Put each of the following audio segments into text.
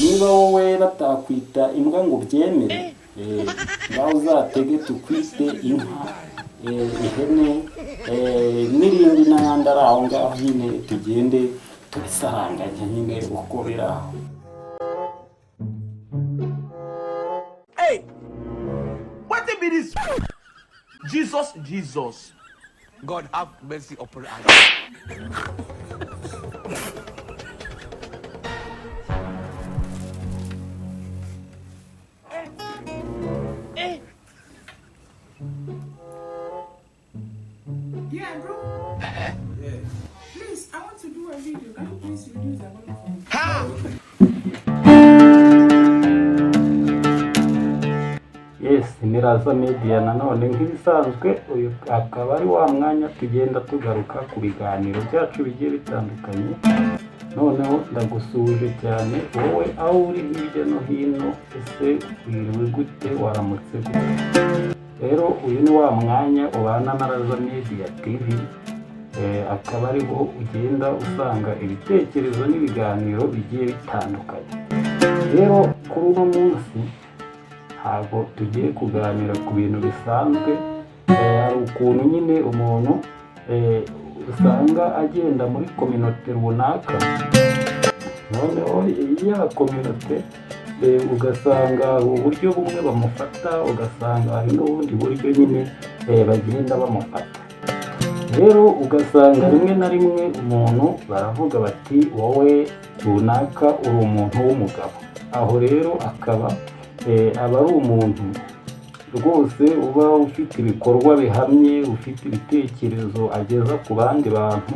Niba wowe batakwita imbwa ngo ubyemere, ngaho uzatege tukwite inka, ihene, n'irindi n'ayandi ari aho ngaho nyine, tugende tubisaranganya nyine uko biri aho. Hey, wetin be this? Jesus, Jesus. God have mercy upon us. Yeah, bro. Please, I want to do a video. Can you please reduce the volume for me? Yes, ni Raza Media nanone nk'ibisanzwe. Uyu akaba ari wa mwanya tugenda tugaruka ku biganiro byacu bigiye bitandukanye. Noneho ndagusuhuje cyane wowe aho uri hirya no hino. Ese wiriwe gute? Waramutse gute? Rero uyu ni wa mwanya ubana na Raza Media TV, akaba ariho ugenda usanga ibitekerezo n'ibiganiro bigiye bitandukanye. Rero kuri uno munsi ntabwo tugiye kuganira ku bintu bisanzwe. Hari ukuntu nyine umuntu usanga agenda muri communauté runaka, noneho ya communauté ugasanga hari uburyo bumwe bamufata, ugasanga hari n'ubundi buryo nyine bagenda bamufata. Rero ugasanga rimwe na rimwe umuntu baravuga bati: "Wowe runaka uri umuntu w'umugabo." Aho rero akaba aba ari umuntu rwose uba ufite ibikorwa bihamye, ufite ibitekerezo ageza ku bandi bantu.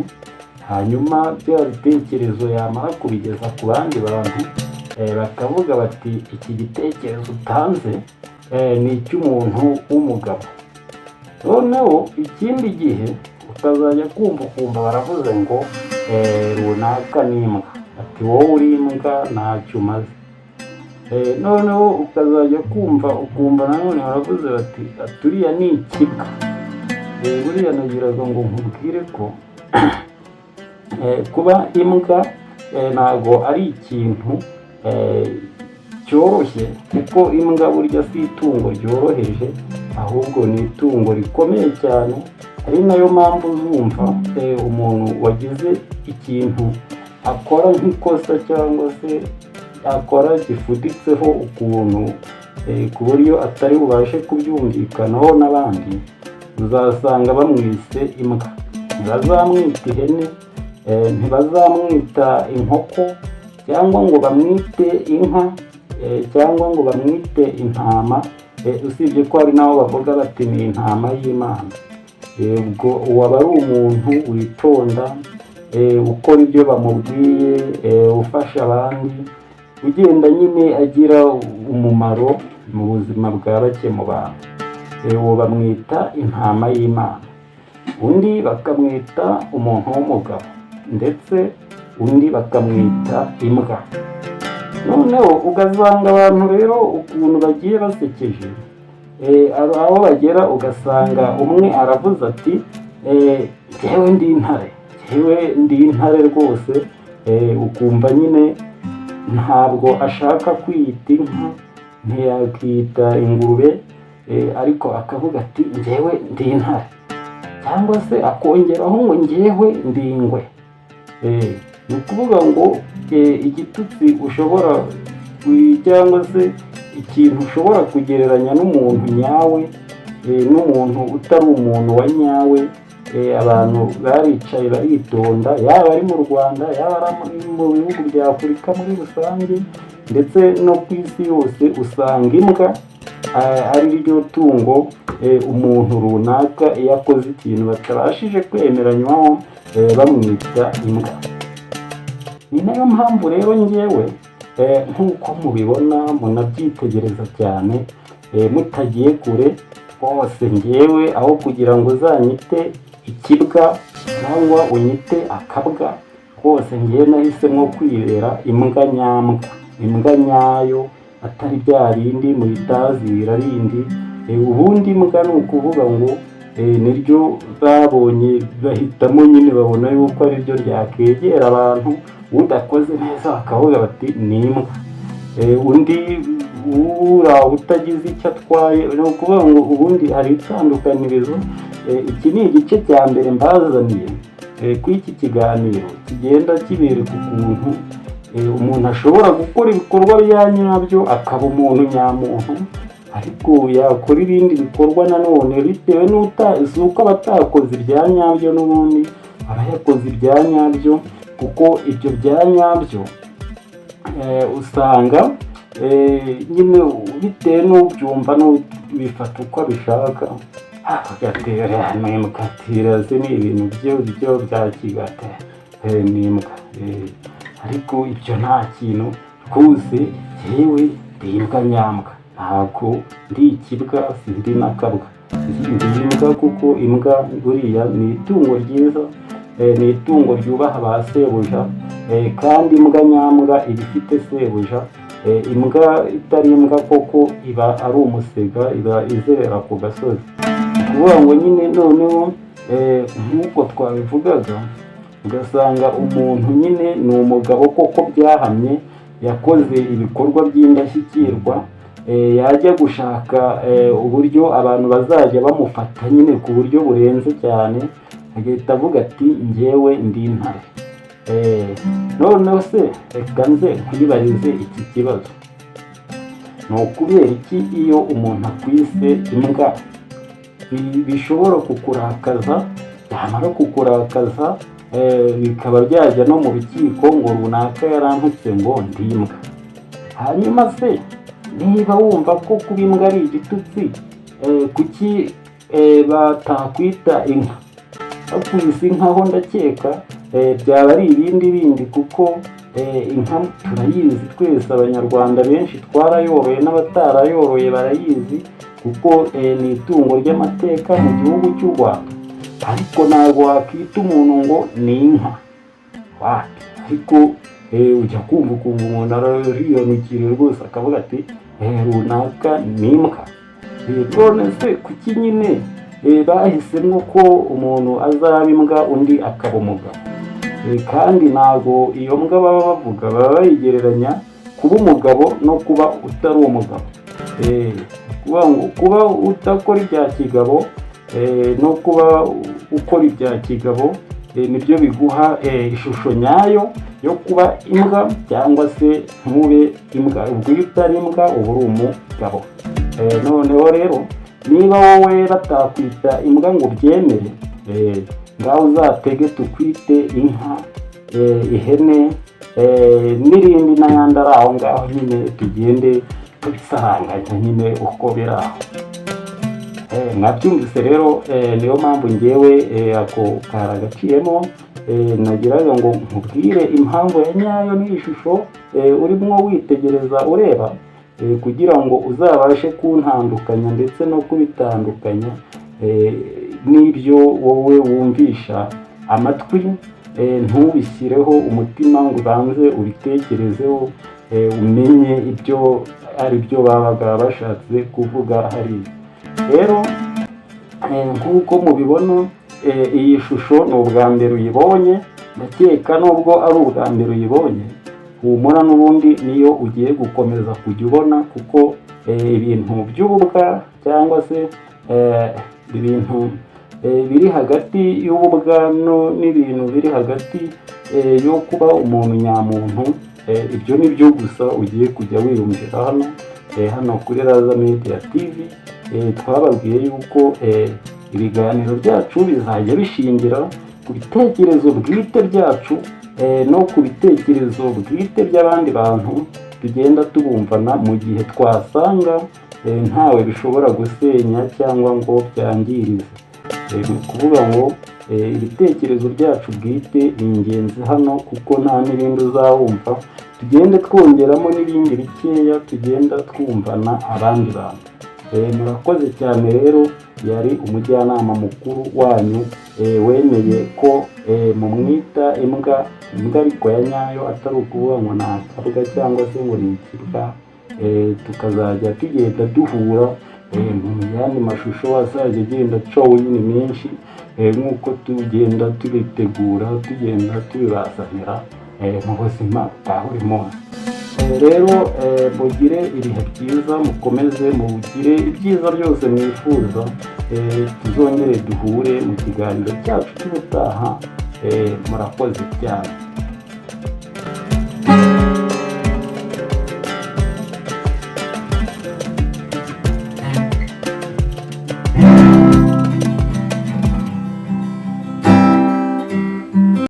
Hanyuma bya bitekerezo yamara kubigeza ku bandi bantu, bakavuga bati: "Iki gitekerezo utanze ni icy'umuntu w'umugabo." Noneho ikindi gihe ukazajya kumva ukumva baravuze ngo runaka ni imbwa, ati: "Wowe uri imbwa, ntacyo umaze." Noneho ukazajya kumva ukumva nanone baravuze bati: "Uriya ni ikibwa." Buriya nagiraga ngo nkubwire ko kuba imbwa ntabwo ari ikintu cyoroshye, kuko imbwa burya si itungo ryoroheje, ahubwo ni itungo rikomeye cyane. Ari nayo mpamvu uzumva umuntu wagize ikintu akora nk'ikosa cyangwa se akora gifuditseho ukuntu, ku buryo atari bubashe kubyumvikanaho n'abandi, uzasanga bamwise imbwa. Ntibazamwita ihene, ntibazamwita inkoko, cyangwa ngo bamwite inka, cyangwa ngo bamwite intama, usibye ko hari n'aho bavuga bati: "Ni intama y'Imana." Ubwo uwo aba ari umuntu witonda, ukora ibyo bamubwiye, ufasha abandi, ugenda nyine agira umumaro mu buzima bwa bake mu bantu. Uwo bamwita intama y'Imana, undi bakamwita umuntu w'umugabo, ndetse undi bakamwita imbwa. Noneho ugasanga abantu rero ukuntu bagiye basekeje, aho bagera ugasanga umwe aravuze ati: "Njyewe ndi intare, njyewe ndi intare rwose." Ukumva nyine ntabwo ashaka kwiyita inka, ntiyakita ingurube, ariko akavuga ati: "Njyewe ndi intare", cyangwa se akongeraho ngo: "Njyewe ndi ingwe." Ni ukuvuga ngo igitutsi ushobora cyangwa se ikintu ushobora kugereranya n'umuntu nyawe n'umuntu utari umuntu wa nyawe, abantu baricaye baritonda, yaba ari mu Rwanda, yaba ari mu bihugu bya Afurika muri rusange, ndetse no ku isi yose, usanga imbwa ari ryo tungo umuntu runaka iyo akoze ikintu batabashije kwemeranywaho bamwita imbwa. Ni nayo mpamvu rero ngewe, nk'uko mubibona munabyitegereza cyane, mutagiye kure rwose, ngewe aho kugira ngo uzanyite ikibwa cyangwa unyite akabwa, rwose ngewe nahisemo kwibera imbwa nyambwa, imbwa nyayo, atari bya bindi muyitazira bindi. Ubundi imbwa ni ukuvuga ngo niryo babonye bahitamo nyine, babona yuko ariryo ryakegera abantu. Udakoze neza bakavuga bati: "Ni imbwa." Undi ura utagize icyo atwaye. Ni ukuvuga ngo ubundi hari itandukanirizo. Iki ni igice cya mbere mbazaniye kuri iki kiganiro kigenda kibereka ukuntu umuntu ashobora gukora ibikorwa bya nyabyo akaba umuntu nyamuntu, ariko yakora ibindi bikorwa nanone bitewe n'uta si uko aba atakoze ibya nyabyo, n'ubundi aba yakoze ibya nyabyo, kuko ibyo bya nyabyo usanga nyine bitewe n'ubyumva n'ubifata uko abishaka, agatera n'imbwa se ni ibintu byo bya kigate, n'imbwa. Ariko ibyo nta kintu rwose. Yewe, ndi imbwa nyambwa, ntabwo ndi ikibwa, sindi n'akabwa, ndi imbwa, kuko imbwa buriya ni itungo ryiza, ni itungo ryubaha ba sebuja, kandi imbwa nyambwa iba ifite sebuja. Imbwa itari imbwa koko iba ari umusega, iba izerera ku gasozi. Ni ukuvuga ngo nyine noneho nk'uko twabivugaga, ugasanga umuntu nyine ni umugabo koko byahamye, yakoze ibikorwa by'indashyikirwa, yajya gushaka uburyo abantu bazajya bamufata nyine ku buryo burenze cyane, agahita avuga ati: "Njyewe ndi intare." Noneho se reka nze nkwibarize iki kibazo: ni ukubera iki iyo umuntu akwise imbwa bishobora kukurakaza, byamara kukurakaza bikaba byajya no mu rukiko ngo runaka yarantutse ngo ndi imbwa? Hanyuma se niba wumva ko kuba imbwa ari igitutsi, kuki batakwita inka? Bakwise inka ho ndakeka byaba ari ibindi bindi, kuko inka turayizi twese, Abanyarwanda benshi twarayoroye n'abatarayoroye barayizi, kuko ni itungo ry'amateka mu gihugu cy'u Rwanda. Ariko ntabwo wakita umuntu ngo ni inka, wapi. Ariko ujya kumva ukumva umuntu arariyanukiriye rwose, akavuga ati: "Runaka ni imbwa." None se kuki nyine bahisemo ko umuntu azaba imbwa, undi akaba umugabo? Kandi ntabwo iyo mbwa baba bavuga, baba bayigereranya kuba umugabo no kuba utari umugabo. Kuvuga ngo kuba udakora ibya kigabo no kuba ukora ibya kigabo nibyo biguha ishusho nyayo yo kuba imbwa cyangwa se ntube imbwa. Ubwo iyo utari imbwa uba uri umugabo. Noneho rero niba wowe batakwita imbwa ngo ubyemere, ngaho uzatege tukwite inka, ihene, n'irindi n'ayandi ari aho ngaho nyine, tugende tubisaranganya nyine uko biri aho. Mwabyumvise rero, niyo mpamvu ngewe ako kari agaciyemo, nagiraga ngo nkubwire impamvu ya nyayo n'iyi shusho urimo witegereza ureba, kugira ngo uzabashe kuntandukanya ndetse no kubitandukanya n'ibyo wowe wumvisha amatwi, ntubishyireho umutima ngo ubanze ubitekerezeho, umenye ibyo ari byo babaga bashatse kuvuga hariya. Rero nk'uko mubibona, iyi shusho ni ubwa mbere uyibonye ndakeka. Nubwo ari ubwa mbere uyibonye, humura, n'ubundi niyo ugiye gukomeza kujya ubona, kuko ibintu by'ububwa cyangwa se ibintu biri hagati y'ububwa n'ibintu biri hagati yo kuba umuntu nyamuntu, ibyo ni byo gusa ugiye kujya wiyumvira hano, hano kuri Raza Media TV. Twababwiye yuko ibiganiro byacu bizajya bishingira ku bitekerezo bwite byacu no ku bitekerezo bwite by'abandi bantu tugenda tubumvana, mu gihe twasanga ntawe bishobora gusenya cyangwa ngo byangirize. Ni ukuvuga ngo ibitekerezo byacu bwite ni ingenzi hano, kuko nta n'ibindi uzawumva, tugende twongeramo n'ibindi bikeya tugenda twumvana abandi bantu. Murakoze cyane rero. Yari umujyanama mukuru wanyu, wemeye ko mumwita imbwa, imbwa ariko ya nyayo, atari ukuvuga ngo ni akabwa cyangwa se ngo ni ikibwa. Tukazajya tugenda duhura mu yandi mashusho azajya agenda acaho nyine menshi, nk'uko tugenda tubitegura, tugenda tubibazanira mu buzima bwa buri munsi. Rero mugire ibihe byiza, mukomeze mugire ibyiza byose mwifuza. Tuzongere duhure mu kiganiro cyacu cy'ubutaha. Murakoze cyane.